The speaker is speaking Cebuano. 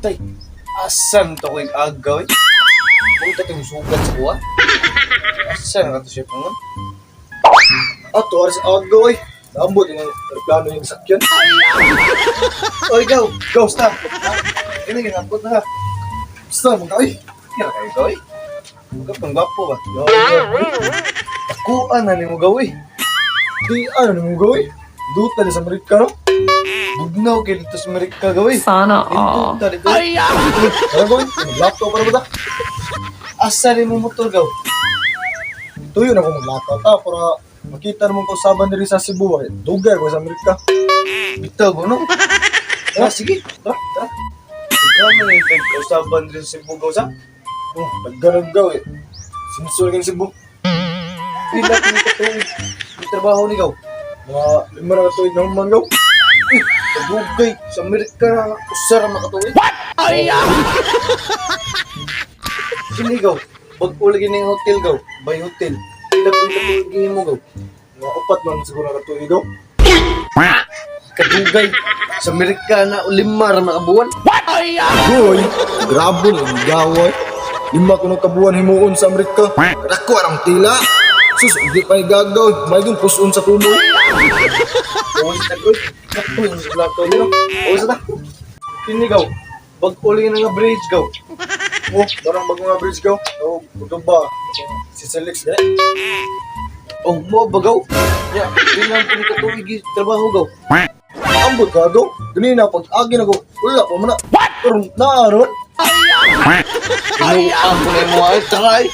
Tay, asan to ko'y agaw eh? Punta tayong sugat sa kuha. Asan ka to siya pangon? Ato, aris agaw eh. Naambot yung aeroplano yung sakyan. Oy, gaw! Gaw, stop! Kini, ginabot na ka. Basta, mga ay. Kira kayo, gaw eh. Huwag ka pang gwapo ba? Takuan na ni mo gaw eh. Di, ano na mo gawin? Duta na sa Amerika, no? Bugnaw kay dito sa Amerika gaw eh. Sana all. Hintuta dito. Ay! Ano gawin? Mag-laptop para ba ta? Asa ni mo motor gaw? Tuyo na ko mag-laptop ta para makita naman kausaban diri sa Cebu. Eh. Dugay ko sa Amerika. Bitaw ko, no? Ah, sige. Tara, tara. Ikaw na yung kausaban rin sa Cebu gaw sa? Oh, nagganag gaw eh. Sinsul kang Cebu. Pila kini katuig. May trabaho ni gaw. Mga 5 na katuig na human gaw. Eh, Dugay sa Amerika na usa ra makatuig. What? Ay! Kini gaw. Bag-o lagi ning hotel gaw. By hotel. Pila kini katuig gihimo gaw. Mga 4 man siguro na katuig gaw. Kadugay sa Amerika na 5 ra makabuwan. Goy, grabe na yung gaway. 5 ko nung kabuan himuon sa Amerika. Kadako ang tila. Sus, hindi pa igagaw. May dun puson sa kuno. Uwas na oy. Kapoy ang plato nyo. Uwas na. Kini gaw. Bag-o lagi na nga bridge gaw. Oh, darang bagong nga bridge gaw. Oh, kuto ba? Si Selix, eh. Oh, mo bagaw. Ya, pila kini katuig trabaho gaw. Ambot ka gaw. Ganina, pag agi na ko, wala pa man na. What? Pero naaron. Tinuang ko na yung mga try.